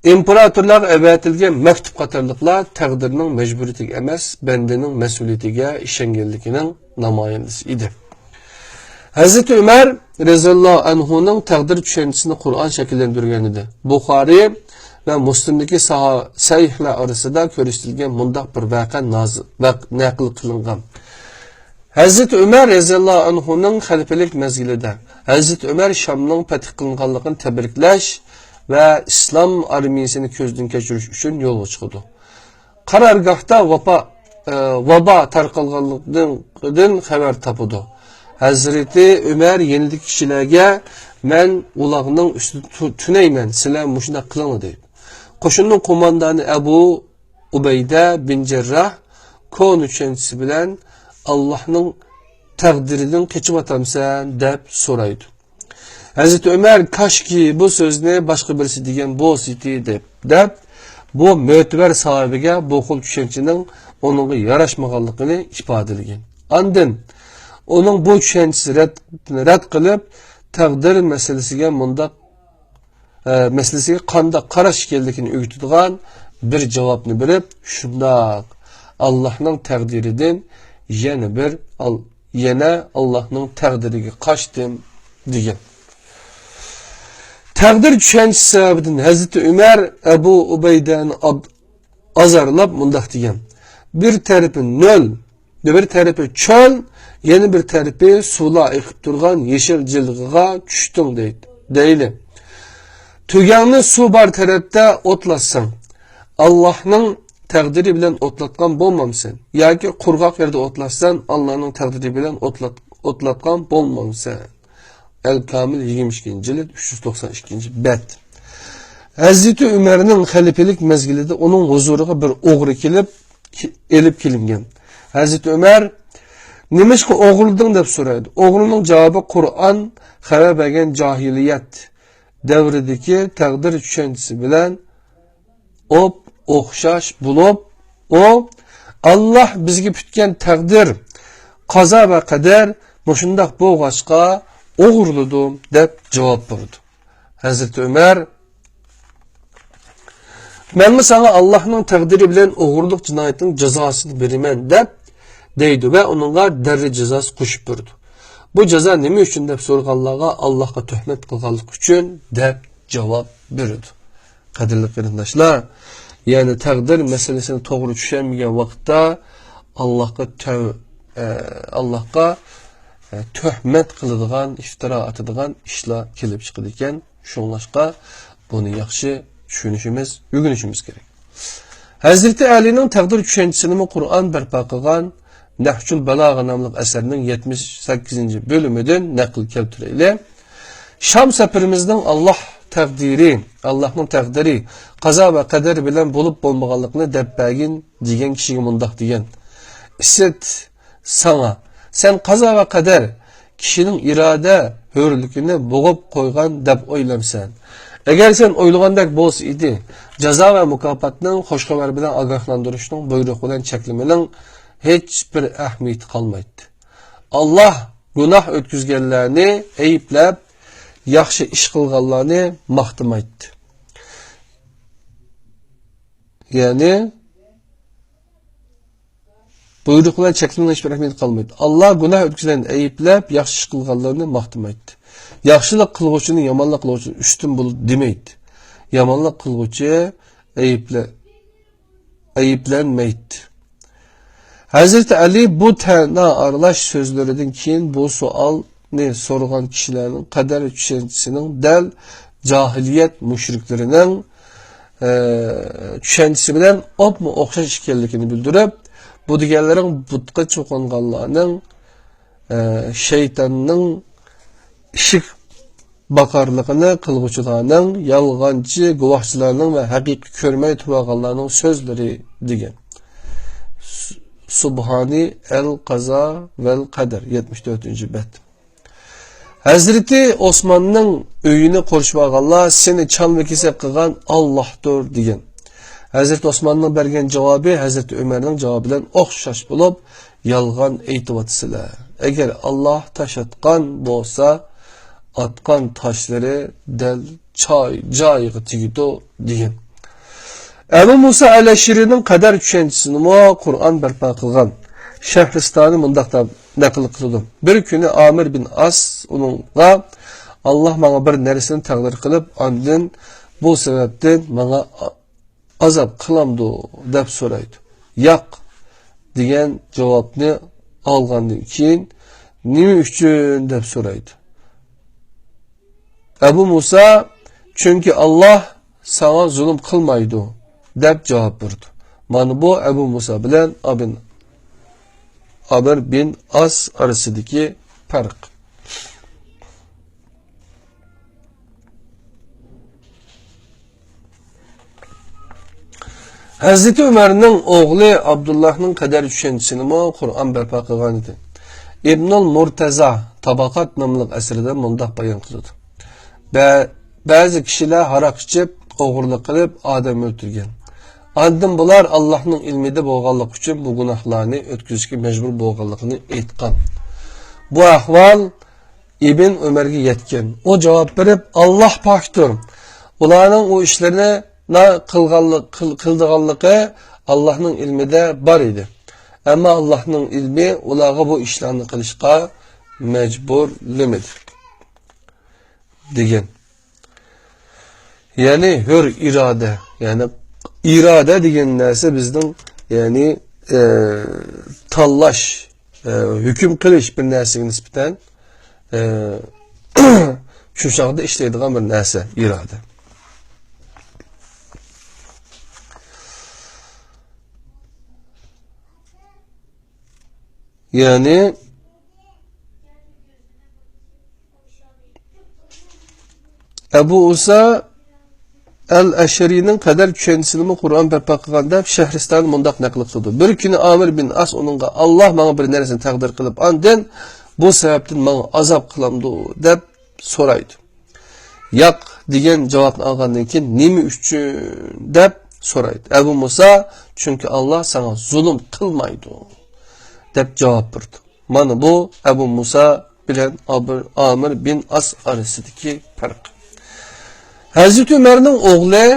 ئىمپېراتورلارغا ئەۋەتىلگەن مەكتۇپ قاتارلىقلار تەقدىرنىڭ مەجبۇرىيىتىگە ئەمەس، بەندىنىڭ مەسئۇلىيىتىگە ئىشەنگەنلىكىنىڭ نامايەندىسى ئىدى. ھەزرىتى ئۆمەر رەزىياللاھۇ ئەنھۇنىڭ تەقدىر چۈشەنچىسىنى قۇرئان شەكىللەندۈرگەن ئىدى. بۇخارىي ۋە مۇسلىمدىكى ساھا-، سەھىھلەر ئارىسىدا كۆرسىتىلگەن مۇنداق بىر ۋەقە ناز-، ۋەق-، نەقىل قىلىنغان. ھەزرىتى ئۆمەر رەزىياللاھۇ ئەنھۇنىڭ خەلىپىلىك مەزگىلىدە ھەزرىتى ئۆمەر شامنىڭ پەتھ قىلىنغانلىقىنى تەبرىكلەش ۋە ئىسلام ئارمىيىسىنى كۆزدىن كەچۈرۈش ئۈچۈن يولغا چىقىدۇ. قارارگاھتا ۋاپا-، ئە، ۋابا تارقالغانلىقىدىن خەۋەر تاپىدۇ. ھەزرىتى ئۆمەر يېنىدىكى كىشىلەرگە، «مەن ئۇلارنىڭ ئۈستىدە تۇ-، تۈنەيمەن، سىلەر مۇشۇنداق قىلىڭلار» دەيدۇ. قوشۇننىڭ قوماندانى ئەبۇ ئۇبەيدە بىن جەرراھ كونا چۈشەنچىسى بىلەن، «ئاللاھنىڭ تەقدىرىدىن قېچىۋاتامسەن؟» دەپ سورايدۇ. ھەزرىتى ئۆمەر، «كاشكى بۇ سۆزنى باشقا بىرسى دېگەن بولسىتى» دەپ، دەپ، بۇ مۆتىبەر ساھابىگە بۇ خىل چۈشەنچىنىڭ ئۇنىڭغا ياراشمىغانلىقىنى ئىپادىلىگەن. ئاندىن ئۇنىڭ بۇ چۈشەنچىسى رەت، رەت قىلىپ، تەقدىر مەسىلىسىگە مۇنداق ئە، مەسىلىسىگە قانداق قاراش ئىكەنلىكىنى ئۆگىتىدىغان بىر جاۋابنى بېرىپ، شۇنداق، ئاللاھنىڭ تەقدىرىدىن يەنە بىر ئال-، يەنە ئاللاھنىڭ تەقدىرىگە قاچتىم، دېگەن. تەقدىر چۈشەنچىسى سەۋەبىدىن ھەزرىتى ئۆمەر ئەبۇ ئۇبەيدەنى ئاب-، ئازارلاپ مۇنداق دېگەن: «بىر تەرىپى نۆل، بىر تەرىپى چۆل، يەنە بىر تەرىپى سۇلار ئېقىپ تۇرغان يېشىل جىلغىغا چۈشتۈڭ» دەيدۇ. دەيلى. تۆگەڭنى سۇ بار تەرەپتە ئوتلاتساڭ، ئاللاھنىڭ تەقدىرى بىلەن ئوتلاتقان بولمامسەن؟ ياكى قۇرغاق يەردە ئوتلاتسان، ئاللانىڭ تەقدىرى بىلەن ئوتلات-، ئوتلاتقان بولمامسەن؟ ئەل كامىل، يىگىرمە ئىككىنچى جىلد، ئۈچ يۈز توقسان ئىككىنچى بەت. ھەزرىتى ئۆمەرنىڭ خەلىپىلىك مەزگىلىدە ئۇنىڭ ھۇزۇرىغا بىر ئوغرى كېلىپ، كې-، ئېلىپ كېلىنگەن. ھەزرىتى ئۆمەر، «نېمىشقا ئوغرىلىدىڭ؟» دەپ سورايدۇ. ئوغرىنىڭ جاۋابى قۇرئان خەۋەر بەرگەن جاھىلىيەت دەۋرىدىكى تەقدىر چۈشەنچىسى بىلەن ئوپ ئوخشاش بولۇپ، ئۇ، «ئاللا بىزگە پۈتكەن تەقدىر، قازا ۋە قەدەر مۇشۇنداق بولغاچقا ئوغرىلىدىم» دەپ جاۋاب بېرىدۇ. ھەزرىتى ئۆمەر، «مەنمۇ ساڭا ئاللانىڭ تەقدىرى بىلەن ئوغرىلىق جىنايىتىنىڭ جازاسىنى بېرىمەن» دەپ دەيدۇ ۋە ئۇنىڭغا دەررە جازاسى قوشۇپ بېرىدۇ. «بۇ جازا نېمە ئۈچۈن؟» دەپ سورىغانلارغا، «ئاللاھقا تۆھمەت قىلغانلىقى ئۈچۈن» دەپ جاۋاب بېرىدۇ. قەدىرلىك قېرىنداشلار، يەنى تەقدىر مەسىلىسىنى توغرا چۈشەنمىگەن ۋاقىتتا ئاللاھقا تەۋ-، ئە، ئاللاھقا، ئە، تۆھمەت قىلىدىغان، ئىفتىرا ئاتىدىغان ئىشلار كېلىپ چىقىدىكەن. شۇڭلاشقا بۇنى ياخشى چۈشىنىشىمىز، ئۆگىنىشىمىز كېرەك. ھەزرىتى ئەلىنىڭ تەقدىر چۈشەنچىسىنىمۇ قۇرئان بەرپا قىلغان نەھجۇل بالاغە ناملىق ئەسەرنىڭ يەتمىش سەككىزىنچى بۆلۈمىدىن نەقىل كەلتۈرەيلى. شام سەپىرىمىزنىڭ ئاللاھ تەقدىرى، ئاللاھنىڭ تەقدىرى، قازا ۋە قەدەر بىلەن بولۇپ بولمىغانلىقىنى دەپ بەرگىن دېگەن كىشىگە مۇنداق دېگەن: ئىسىت ساڭا، سەن قازا ۋە قەدەر، كىشىنىڭ ئىرادە ھۆرلۈكىنى بوغۇپ قويغان دەپ ئويلامسەن؟ ئەگەر سەن ئويلىغاندەك بولسا ئىدى، جازا ۋە مۇكاپاتنىڭ، خۇش خەۋەر بىلەن ئاگاھلاندۇرۇشنىڭ، بۇيرۇق بىلەن چەكلىمىنىڭ ھېچبىر ئەھمىيىتى قالمايتتى. ئاللاھ گۇناھ ئۆتكۈزگەنلەرنى ئەيىبلەپ، ياخشى ئىش قىلغانلارنى ماختىمايتتى. يەنى، بۇيرۇق بىلەن چەكلىمىنىڭ ھېچبىر ئەھمىيىتى قالمايتتى. ئاللاھ گۇناھ ئۆتكۈزگەنلەرنى ئەيىبلەپ، ياخشى ئىش قىلغانلارنى ماختىمايتتى. ياخشىلىق قىلغۇچىنى يامانلىق قىلغۇچىدىن ئۈستۈن بولىدۇ دېمەيتتى. يامانلىق قىلغۇچى ئەيىبلە-، ئەيىبلەنمەيتتى. ھەزرىتى ئەلى بۇ تەنا ئارىلاش سۆزلىرىدىن كېيىن بۇ سوئالنى سورىغان كىشىلەرنىڭ قەدەر چۈشەنچىسىنىڭ دەل جاھىلىيەت مۇشرىكلىرىنىڭ، ئە، چۈشەنچىسى بىلەن ئوپمۇ ئوخشاش ئىكەنلىكىنى بىلدۈرۈپ، بۇ دېگەنلىرىڭ بۇتقا چوقۇنغانلارنىڭ، ئە، شەيتاننىڭ ئىشىك باقارلىقىنى قىلغۇچىلارنىڭ، يالغانچى گۇۋاھچىلارنىڭ ۋە ھەقىقىي كۆرمەي تۇرۇۋالغانلارنىڭ سۆزلىرى دېگەن. سۇ-، سۇبھانى ئەل قازا ۋەل قەدەر، يەتمىش تۆتىنچى بەت. ھەزرىتى ئوسماننىڭ ئۆيىنى قورشىۋالغانلار سېنى چالما-كېسەك قىلغان ئاللاھتۇر دېگەن. ھەزرىتى ئوسماننىڭ بەرگەن جاۋابى ھەزرىتى ئۆمەرنىڭ جاۋابى بىلەن ئوخشاش بولۇپ، يالغان ئېيتىۋاتىسىلەر. ئەگەر ئاللاھ تاش ئاتقان بولسا، ئاتقان تاشلىرى دەل چاي-، جايىغا تېگىدۇ دېگەن. ئەبۇ مۇسا ئەلئەشرىنىڭ قەدەر چۈشەنچىسىنىمۇ قۇرئان بەرپا قىلغان. شەھرىستانى مۇنداق دەپ نەقىل قىلىدۇ: بىر كۈنى ئامىر بىن ئاس ئۇنىڭغا، «ئاللاھ ماڭا بىر نەرسىنى تەقدىر قىلىپ، ئاندىن بۇ سەۋەبتىن ماڭا ئازاب قىلامدۇ؟» دەپ سورايدۇ. «ياق» دېگەن جاۋابنى ئالغاندىن كېيىن، «نېمە ئۈچۈن؟» دەپ سورايدۇ. ئەبۇ مۇسا، «چۈنكى ئاللاھ ساڭا زۇلۇم قىلمايدۇ» دەپ جاۋاب بېرىدۇ. مانا بۇ ئەبۇ مۇسا بىلەن ئابىن-، ئامىر بىن ئاس ئارىسىدىكى پەرق. ھەزرىتى ئۆمەرنىڭ ئوغلى ئابدۇللاھنىڭ قەدەر چۈشەنچىسىنىمۇ قۇرئان بەرپا قىلغانىدى. ئىبنۇل مۇرتەزا تاباقات ناملىق ئەسىرىدە مۇنداق بايان قىلىدۇ: بە-، بەزى كىشىلەر ھاراق ئىچىپ، ئوغرىلىق قىلىپ، ئادەم ئۆلتۈرگەن. ئاندىن بۇلار ئاللاھنىڭ ئىلمىدە بولغانلىقى ئۈچۈن بۇ گۇناھلارنى ئۆتكۈزۈشكە مەجبۇر بولغانلىقىنى ئېيتقان. بۇ ئەھۋال ئىبن ئۆمەرگە يەتكەن. ئۇ جاۋاب بېرىپ، «ئاللاھ پاكتۇر. ئۇلارنىڭ ئۇ ئىشلىرىنى نا-، قىلغانلىق-، قىل-، قىلىدىغانلىقى ئاللاھنىڭ ئىلمىدە بار ئىدى. ئەمما ئاللاھنىڭ ئىلمى ئۇلارغا بۇ ئىشلارنى قىلىشقا مەجبۇرلىمىدى» دېگەن. يەنى ھۆر ئىرادە، يەنى ئىرادە دېگەن نەرسە بىزنىڭ، يەنى، ئە، تاللاش، ئە، ھۆكۈم قىلىش بىر نەرسىگە نىسبەتەن، ئە، شۇ چاغدا ئىشلەيدىغان بىر نەرسە ئىرادە. يەنى ئەبۇ ئۇسا ئەل ئەشەرىنىڭ قەدەر چۈشەنچىسىنىمۇ قۇرئان بەرپا قىلغان دەپ شەھرىستان مۇنداق نەقىل قىلىدۇ. بىر كۈنى ئامىر بىن ئاس ئۇنىڭغا، «ئاللا ماڭا بىر نەرسىنى تەقدىر قىلىپ، ئاندىن بۇ سەۋەبتىن ماڭا ئازاب قىلامدۇ؟» دەپ سورايدۇ. «ياق» دېگەن جاۋابنى ئالغاندىن كېيىن، «نېمە ئۈچۈن؟» دەپ سورايدۇ. ئەبۇ مۇسا، «چۈنكى ئاللا ساڭا زۇلۇم قىلمايدۇ» دەپ جاۋاب بېرىدۇ. مانا بۇ ئەبۇ مۇسا بىلەن ئابىر-، ئامىر بىن ئاس ئارىسىدىكى پەرق. ھەزرىتى ئۆمەرنىڭ ئوغلى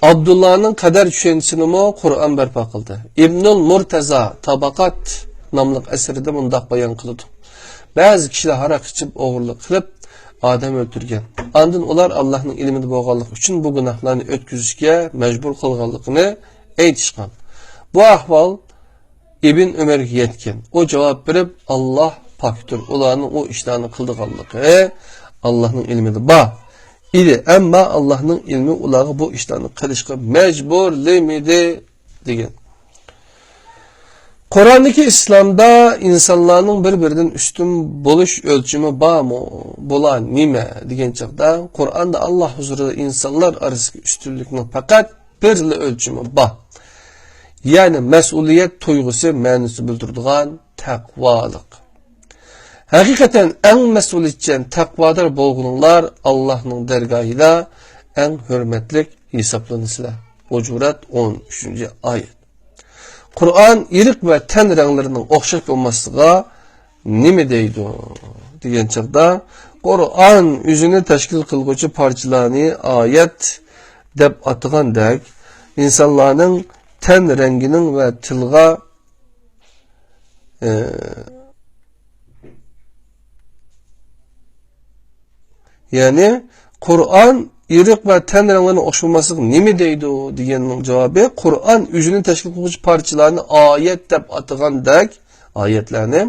ئابدۇللانىڭ قەدەر چۈشەنچىسىنىمۇ قۇرئان بەرپا قىلدى. ئىبنۇل مۇرتەزا تاباقات ناملىق ئەسىرىدە مۇنداق بايان قىلىدۇ: بەزى كىشىلەر ھاراق ئىچىپ، ئوغرىلىق قىلىپ، ئادەم ئۆلتۈرگەن. ئاندىن ئۇلار ئاللاھنىڭ ئىلمىدە بولغانلىقى ئۈچۈن بۇ گۇناھلارنى ئۆتكۈزۈشكە مەجبۇر قىلغانلىقىنى ئېيتىشقان. بۇ ئەھۋال ئىبن ئۆمەرگە يەتكەن. ئۇ جاۋاب بېرىپ، «ئاللاھ پاكتۇر، ئۇلارنىڭ ئۇ ئىشلارنى قىلىدىغانلىقى ئاللاھنىڭ ئىلمىدا بار ئىدى، ئەمما ئاللاھنىڭ ئىلمى ئۇلارغا بۇ ئىشلارنى قىلىشقا مەجبۇرلىمىدى» دېگەن. قۇرئاندىكى «ئىسلامدا ئىنسانلارنىڭ بىر-بىرىدىن ئۈستۈن بولۇش ئۆلچىمى بارمۇ؟ بۇلار نېمە؟» دېگەن چاغدا، قۇرئاندا ئاللاھ ھۇزۇرىدا ئىنسانلار ئارىسىدىكى ئۈستۈنلۈكنىڭ پەقەت بىرلا ئۆلچىمى بار. يەنى مەسئۇلىيەت تۇيغۇسى مەنىسىنى بىلدۈرىدىغان تەقۋالىق. «ھەقىقەتەن ئەڭ مەسئۇلىيەتچان، تەقۋادار بولغىنىڭلار ئاللاھنىڭ دەرگاھىدا ئەڭ ھۆرمەتلىك ھېسابلىنىسىلەر.» ھۇجۇرات، ئون ئۈچىنچى ئايەت. «قۇرئان ئىرق ۋە تەن رەڭلىرىنىڭ ئوخشاش بولماسلىقىغا نېمە دەيدۇ؟» دېگەن چاغدا، «قۇرئان ئۆزىنى تەشكىل قىلغۇچى پارچىلارنى ئايەت دەپ ئاتىغاندەك، ئىنسانلارنىڭ تەن رەڭگىنىڭ ۋە تىلغا، ئە، يەنى، قۇرئان ئىرق ۋە تەن رەڭلىرىنىڭ ئوخشىماسلىقى نېمە دەيدۇ دېگەننىڭ جاۋابى، قۇرئان ئۆزىنى تەشكىل قىلغۇچى پارچىلارنى ئايەت دەپ ئاتىغاندەك، ئايەتلەرنى،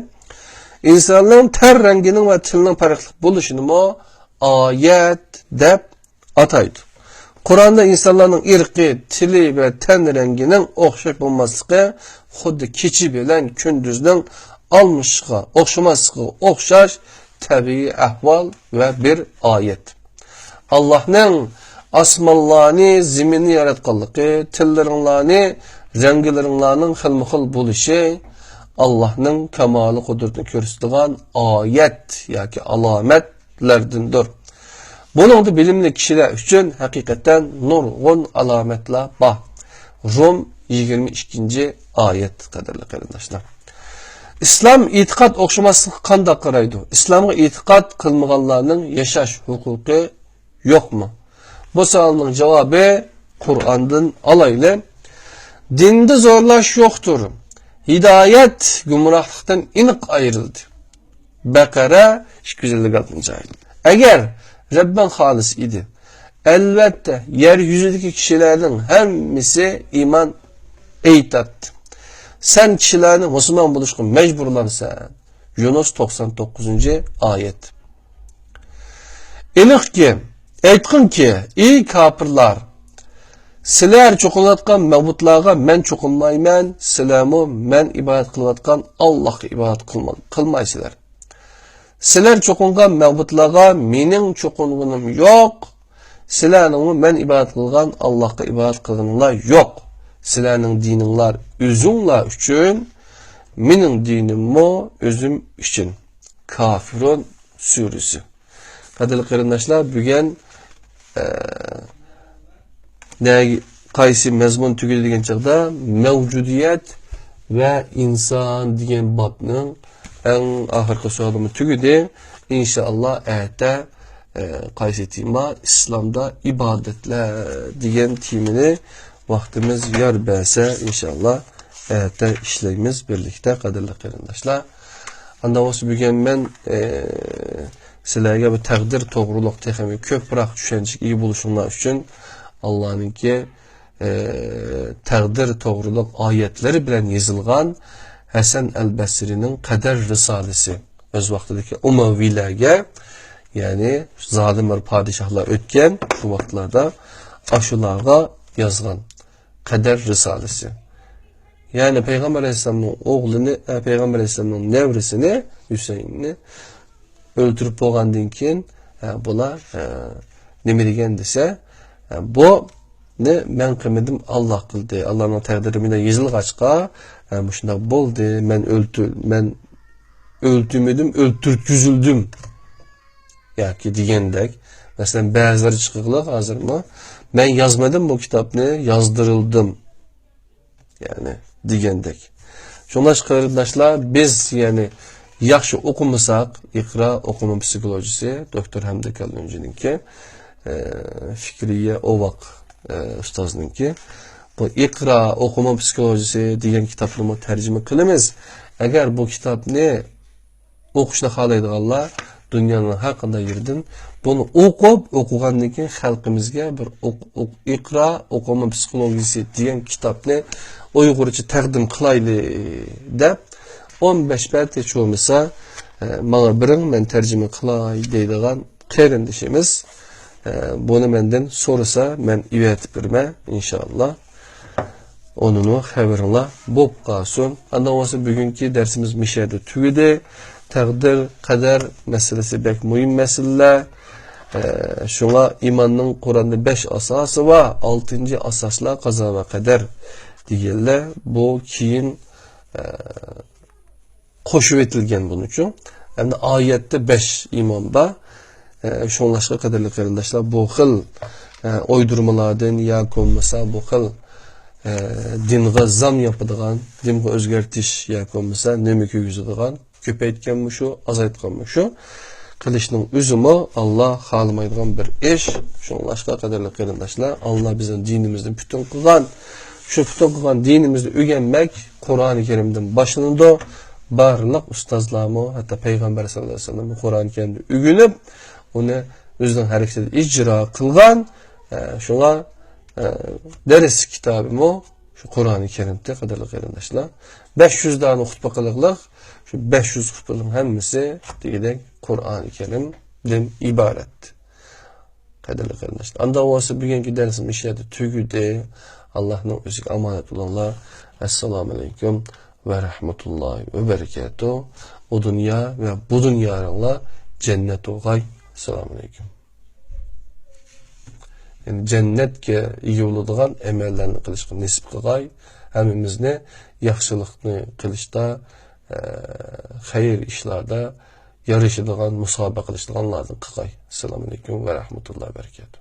ئىنساننىڭ تەن رەڭگىنىڭ ۋە تىلنىڭ پەرقلىق بولۇشىنىمۇ ئايەت دەپ ئاتايدۇ. قۇرئاندا ئىنسانلارنىڭ ئىرقى، تىلى ۋە تەن رەڭگىنىڭ ئوخشاش بولماسلىقى خۇددى كېچە بىلەن كۈندۈزنىڭ ئالمىشىشىغا، ئوخشىماسلىقىغا ئوخشاش تەبىئىي ئەھۋال ۋە بىر ئايەت. ئاللاھنىڭ ئاسمانلارنى، زېمىننى ياراتقانلىقى، تىللىرىڭلارنى، رەڭگىلىرىڭلارنىڭ خىلمۇ خىل بولۇشى ئاللاھنىڭ كامالى قۇدرىتىنى كۆرسىتىدىغان ئايەت ياكى ئالامەتلەردىندۇر. بۇنىڭدا بىلىملىك كىشىلەر ئۈچۈن ھەقىقەتەن نۇرغۇن ئالامەتلەر بار. رۇم، يىگىرمە ئىككىنچى ئايەت، قەدىرلىك قېرىنداشلار. ئىسلام ئېتىقاد ئوخشىماسلىققا قانداق قارايدۇ؟ ئىسلامغا ئېتىقاد قىلمىغانلارنىڭ ياشاش ھوقۇقى يوقمۇ؟ بۇ سوئالنىڭ جاۋابى قۇرئاندىن ئالايلى. دىندا زورلاش يوقتۇر. ھىدايەت گۇمراھلىقتىن ئېنىق ئايرىلدى. بەقەرە، ئىككى يۈز ئەللىك ئالتىنچى ئايەت. ئەگەر رەببىڭ خالىس ئىدى، ئەلۋەتتە، يەر يۈزىدىكى كىشىلەرنىڭ ھەممىسى ئىمان ئېيتاتتى. سەن كىشىلەرنى مۇسۇلمان بولۇشقا مەجبۇرلامسەن؟ يۇنۇس، توقسان توققۇزىنچى ئايەت. ئېنىقكى، ئېيتقىنكى، ئى كاپىرلار، سىلەر چوقۇنۇۋاتقان مەبۇدلارغا مەن چوقۇنمايمەن، سىلەرمۇ مەن ئىبادەت قىلىۋاتقان ئاللاھقا ئىبادەت قىلما-، قىلمايسىلەر. سىلەر چوقۇنغان مەبۇدلارغا مېنىڭ چوقۇنغىنىم يوق، سىلەرنىڭمۇ مەن ئىبادەت قىلغان ئاللاھقا ئىبادەت قىلغىنىڭلار يوق. سىلەرنىڭ دىنىڭلار ئۆزۈڭلار ئۈچۈن، مېنىڭ دىنىممۇ ئۆزۈم ئۈچۈن. كافىرۇن سۈرىسى. قەدىرلىك قېرىنداشلار، بۈگۈن، ئە، نەگە، قايسى مەزمۇن تۈگىدى دېگەن چاغدا، مەۋجۇدىيەت ۋە ئىنسان دېگەن بابنىڭ ئەڭ ئاخىرقى سوئالىمۇ تۈگىدى. ئىنشائاللا، ئەتە، ئە، قايسى تېما؟ ئىسلامدا ئىبادەتلەر دېگەن تېمىنى ۋاقتىمىز يار بەرسە، ئىنشائاللا، ئەتە ئىشلەيمىز بىرلىكتە، قەدىرلىك قېرىنداشلار. ئانداق بولسا، بۈگۈن مەن، ئە، سىلەرگە بۇ تەقدىر توغرۇلۇق تېخىمۇ كۆپرەك چۈشەنچىگە ئىگە بولۇشۇڭلار ئۈچۈن ئاللانىڭكى، ئە، تەقدىر توغرۇلۇق ئايەتلىرى بىلەن يېزىلغان ھەسەن ئەل بەسرىنىڭ قەدەر رىسالىسى، ئۆز ۋاقتىدىكى ئۇمەۋىيلەرگە، يەنى زالىم بىر پادىشاھلار ئۆتكەن شۇ ۋاقىتلاردا، ئاشۇلارغا يازغان قەدەر رىسالىسى. يەنى پەيغەمبەر ئەلەيھىسسالامنىڭ ئوغلىنى، ئە، پەيغەمبەر ئەلەيھىسسالامنىڭ نەۋرىسىنى، ھۈسەيىننى ئۆلتۈرۈپ بولغاندىن كېيىن، ئە، بۇلار، ئە، نېمە دېگەن دېسە، ئە، بۇنى مەن قىلمىدىم، ئاللا قىلدى. ئاللانىڭ تەقدىرى مەندە يېزىلغاچقا، ئە، مۇشۇنداق بولدى. مەن ئۆلتۈر-، مەن ئۆلتۈرمىدىم، ئۆلتۈرگۈزۈلدۈم. ياكى دېگەندەك. مەسىلەن، بەزىلەر چىقىقلىق ھازىرمۇ، مەن يازمىدىم بۇ كىتابنى، يازدۇرۇلدۇم. يەنى دېگەندەك. شۇڭلاشقا قېرىنداشلار، بىز يەنى ياخشى ئوقۇمىساق، ئىقرا ئوقۇما پسىخولوگىيىسى، دوكتور ھەمدە كاللۇنجىنىڭكى، ئە، فىكرىيە ئوۋاق، ئە، ئۇستازنىڭكى. بۇ ئىقرا ئوقۇما پسىخولوگىيىسى دېگەن كىتابنىمۇ تەرجىمە قىلىمىز. ئەگەر بۇ كىتابنى ئوقۇشنى خالايدىغانلار دۇنيانىڭ ھەر قانداق يېرىدىن بۇنى ئوقۇپ، ئوقۇغاندىن كېيىن خەلقىمىزگە بىر ئوق-، ئوق-، ئىقرا ئوقۇما پسىخولوگىيىسى دېگەن كىتابنى ئۇيغۇرچە تەقدىم قىلايلى دەپ، ئون بەش بەت ھېچ بولمىسا، ئە، ماڭا بېرىڭ، مەن تەرجىمە قىلاي دەيدىغان قېرىندىشىمىز، ئە، بۇنى مەندىن سورىسا، مەن ئېۋەتىپ بېرىمەن، ئىنشائاللا. ئۇنىڭمۇ خەۋىرىڭلار بولۇپ قالسۇن. ئاندىن بولسا بۈگۈنكى دەرسىمىز مۇشۇ يەردە تۈگىدى. تەقدىر، قەدەر مەسىلىسى بەك مۇھىم مەسىلىلەر. ئە، شۇڭا ئىماننىڭ قۇرئاندا بەش ئاساسى بار. ئالتىنچى ئاساسلار قازا ۋە قەدەر دېگەنلەر. بۇ كېيىن، ئە، قوشۇۋېتىلگەن بۇنىڭ ئۈچۈن. ئەمدى ئايەتتە بەش ئىمان بار. ئە، شۇڭلاشقا قەدىرلىك قېرىنداشلار، بۇ خىل، ئە، ئويدۇرمىلاردىن ياكى بولمىسا بۇ خىل، ئە، دىنغا زام ياپىدىغان، دىنغا ئۆزگەرتىش ياكى بولمىسا نېمە كىرگۈزىدىغان، كۆپەيتكەنمۇ شۇ، ئازايتقانمۇ شۇ، قىلىشنىڭ ئۆزىمۇ ئاللا خالىمايدىغان بىر ئىش. شۇڭلاشقا قەدىرلىك قېرىنداشلار، ئاللا بىزنىڭ دىنىمىزنى پۈتۈن قىلغان. شۇ پۈتۈن قىلغان دىنىمىزنى ئۆگەنمەك قۇرئانى كەرىمدىن باشلىنىدۇ. بارلىق ئۇستازلارمۇ، ھەتتا پەيغەمبەر ساللاللاھۇ ئەلەيھى ۋەسەللەممۇ قۇرئانى كەرىمنى ئۆگىنىپ، ئۇنى ئۆزىنىڭ ھەرىكىتىدە ئىجرا قىلغان. ئە، شۇڭا، ئە، دەرس كىتابىمۇ شۇ قۇرئانى كەرىمدە، قەدىرلىك قېرىنداشلار. بەش يۈز دانە خۇتبە قىلىقلىق، شۇ بەش يۈز خۇتبىنىڭ ھەممىسى دېگۈدەك قۇرئانى كەرىمدىن ئىبارەت. قەدىرلىك قېرىنداشلار، ئانداق بولسا بۈگۈنكى دەرسىمىز مۇشۇ يەردە تۈگىدى. ئاللانىڭ ئۆزىگە ئامانەت بولۇڭلار. ئەسسالامۇ ئەلەيكۇم ۋە رەھمەتۇللاھى ۋە بەرىكاتۇھ. ئۇ دۇنيا ۋە بۇ دۇنيالىرىڭلار جەننەت بولغاي. ئەسسالامۇ ئەلەيكۇم. يەنى جەننەتكە ئىگە بولىدىغان ئەمەللەرنى قىلىشقا نېسىپ قىلغاي. ھەممىمىزنى ياخشىلىقنى قىلىشتا، ئە، خەير ئىشلاردا، يارىشىدىغان، مۇسابىقە قىلىشىدىغانلاردىن قىلغاي. ئەسسالامۇ ئەلەيكۇم ۋە رەھمەتۇللاھى ۋە بەرىكاتۇھ.